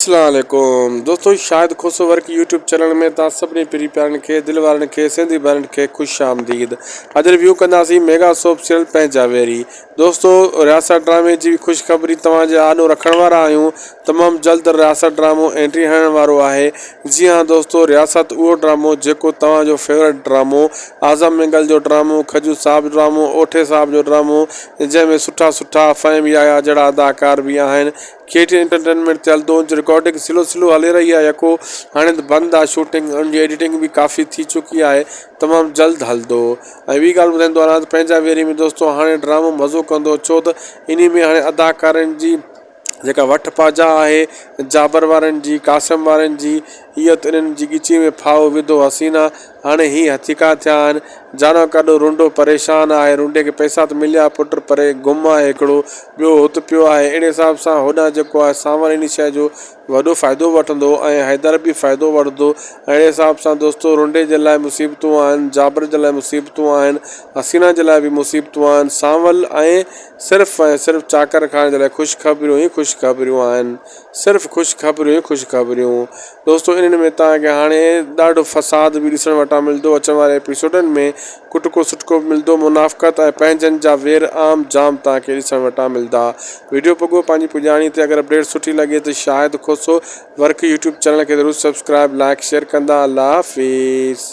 اسلام عليڪم دوستو Shahid Khoso work YouTube channel ۾ توهان سڀني پري پيارن کي دل وارن کي سنڌي ڀائرن کي خوش آمديد اڄ ريويو ڪنداسين ميگا سوپ سيريل پنهنجا ويري دوستو رياست ڊرامي جي خوشخبري توهان جي آڏو رکڻ وارا آهيون تمام جلد رياست ڊرامو انٽري هڻڻ وارو آهي جي ها دوستو رياست اهو ڊرامو جيڪو توهان جو فيورٽ ڊرامو اعظم مينگل جو ڊرامو کجو صاحب جو ڊرامو اوٺي صاحب جو ڊرامو جنهن ۾ سٺا سٺا فهيم يحيٰ جهڙا اداڪار به آهن ڪي ٽي انٽرٽينمينٽ تي هلندو ان جي رڪارڊنگ سلو سلو هلي رهي آهي يڪو هاڻي ته بند آهي شوٽنگ ان جي ايڊيٽنگ به ڪافي ٿي چڪي آهي تمام جلد هلندو ۽ ٻي ڳالهه ٻڌائيندو هلان ته پنهنجا ويري ۾ دوستو هاڻي ڊرامو مزو ڪندو ڇو ته انهي ۾ هاڻي اداڪارن جي جيڪا وٺ پاجا آهي جابر وارن جي قاسم وارن جي اهو ته انهن جي ڳچي ۾ ڦاهو وڌو حسينا هاڻي هي هٿيڪا ٿيا آهن. جانو ڪاڏو رونڊو پريشان آهي. رونڊي کي پئسا ته مليا پٽ پري گم آهي هڪڙو ٻيو هت پيو آهي. اهڙي حساب سان هوڏانهن جيڪو آهي سانول انهي شيء جو وڏو فائدو وٺندو ۽ حيدر به فائدو وٺندو. اهڙي حساب سان دوستو رونڊي جي لاء مصيبتون آهن، جابر جي لاء مصيبتون آهن، حسينا جي لاء به مصيبتون آهن. سانول ۽ صرف ۽ صرف چاڪر خان جي لاء خوشخبريون ئي خوشخبريون آهن. صرف خوشخبريون ئي خوشخبريون. دوستو انهن ۾ توهان کي هاڻي ڏاڍو فساد به ڏسڻ وٽان ملندو اچڻ واري ايپيسوڊن ۾ ڪٽڪو سٽڪو به ملندو منافقت ۽ پنهنجن جا وير عام جام توهان کي ڏسڻ وٽان ملدا وڊيو پڳو پنهنجي پڄاڻي تي اگر اپڊيٽ سٺي لڳي ته Shahid Khoso work YouTube channel کي ضرور سبسڪرائب لائڪ شيئر ڪندا الله حافظ.